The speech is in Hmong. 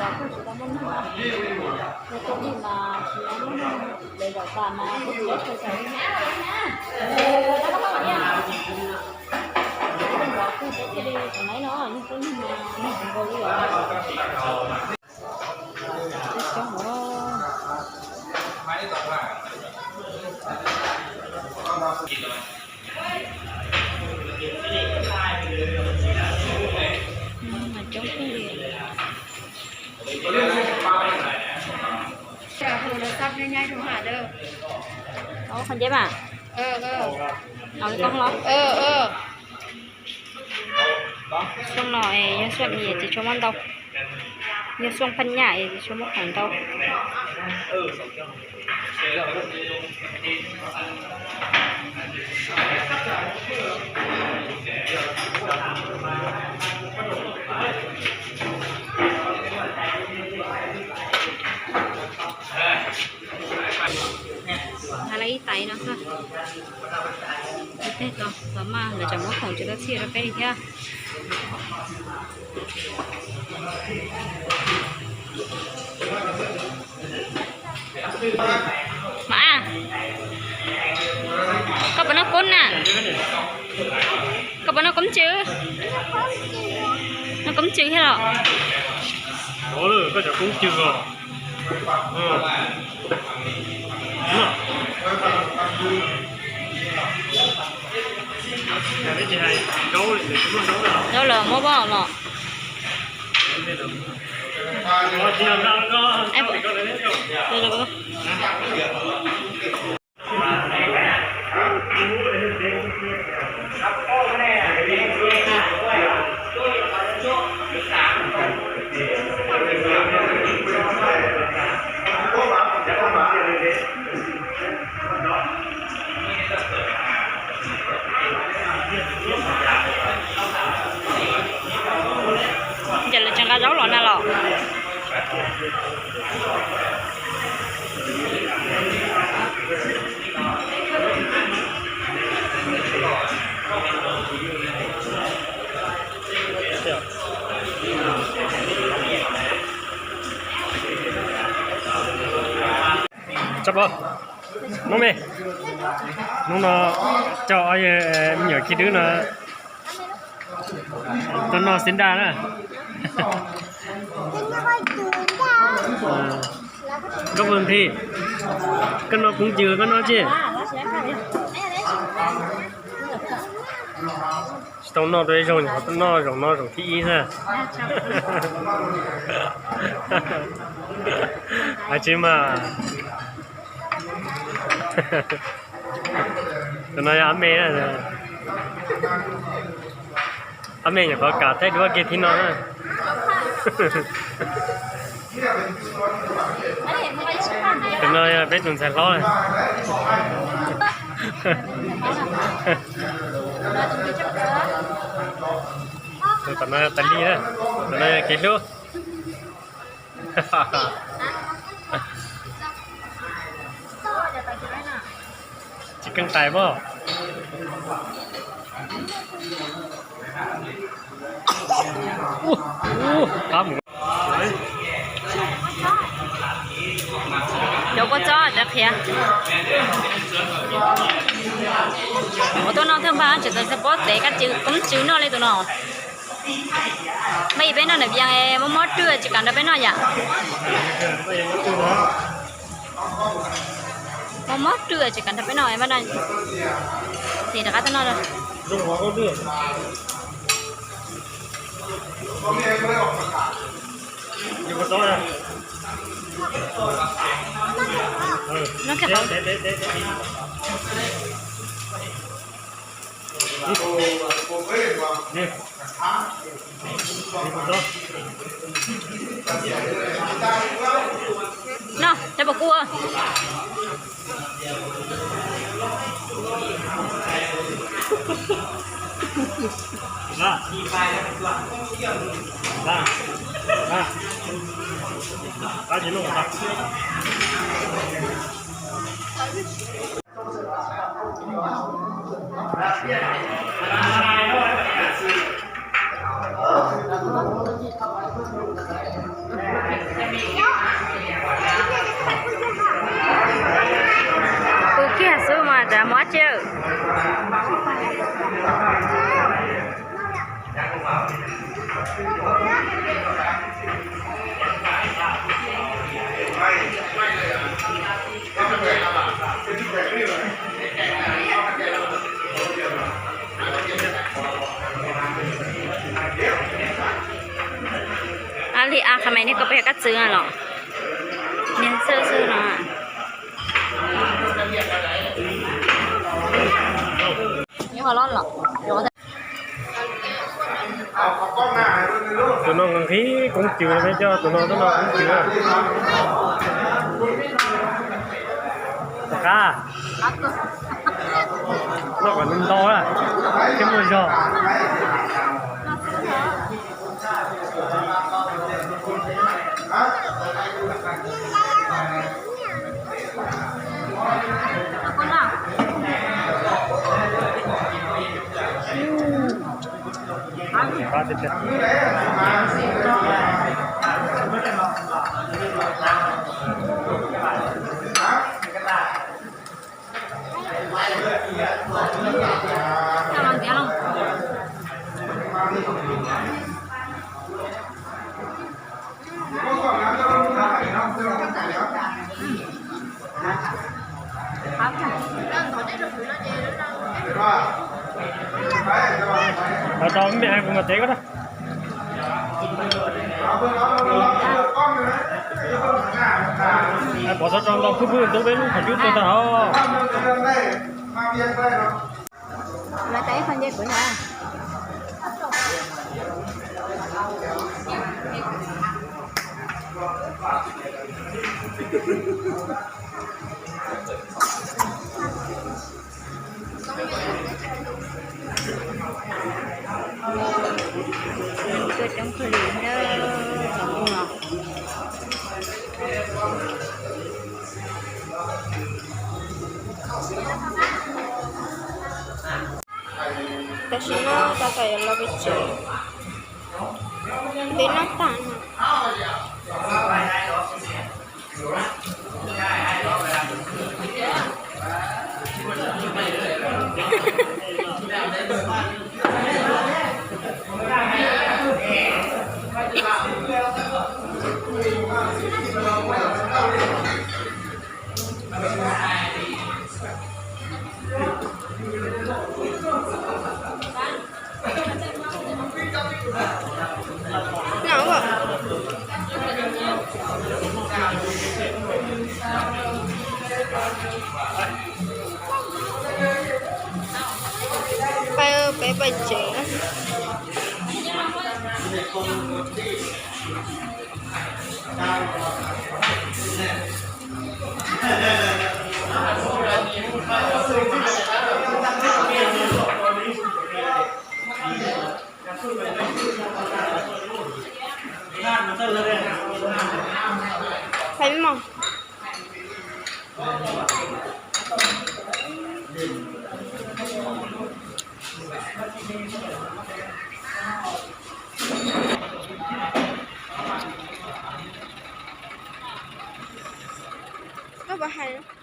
Kuj tsis tau muaj neeg no, yog tuaj ib mas tsis tau muaj neeg, lawv zaum tas mas kuj tsis tau chaw zaum li na. Kuj tau thiaj li tseem laib no, yog tuaj neeg mas neeg tsis nkaus li os. Coob coob os. Mas coob kawg li. Qhov nceb mas, koob los. Xuaj no yog xuaj me tsis tshua muab ntau, yog xuaj phaj nyaj tsis tshua muab khoom ntau. Hais lawv ib tais no xwb. Ib teg tau, tau maj lawv tseem muab khoom tsis tau txhij rau peb li thiab. Mam, koj puas noj koob na? Koj puas noj koob tsw? Noj koob tsw thiab los? Koj cov koob tsw os. Zaub los muab pom los. Ces lawv tseem nqa zaub los na los? Tsob pab, nub me, hnub no coj ob yawg me nyuam Kiv Dwb no tuaj noj xib nraj na. Koj puas nthi? Koj noj koob tsw koj noj tsi? Tsis tau noj rau ib zaug, nyuam qhuav tuaj noj zaum no zaum thib ib xwb. Hais tsis mas. Tus no yog ob me, ob me nyuam qhuav kam thaij duab kiag thib no na. Tus no yog peb tus ntxhais hlob. Tus tom no yog tais li na, tus no yog Kiv Hlub. Tsis keej tais mog. Cov kua txob cov qhiav. Ua tuaj noj thawj npag tseem tau xav pob tev kab tsw koob tsw noj li tus no. Npaj yim peb noj nam vias mob mob rwj tsis kam nrog peb noj yam. Mob mob rwj tsis kam nrog peb noj, ces rov qab tuaj noj. No, cov pom kuv. Ab li a qha mais nej koj peb kab txwv los niag xwb xwb no. Tus no nqhis koob cws, peb coj tus no tuaj noj koob cws. Tom qab noj kom ntau na, thiaj muaj zog. Hos rau me kuv mas tev ko na. Pov txhob rau ntau, phwj phwj ntub peb lub qhov cub tuag tag os. Tuaj coob kawg li na, tsoom phooj ywg. Tam sim no tab tom yuav los pem tsev, twb noj tag no. Peb pais tsev. Peb mus. Koj puas hais?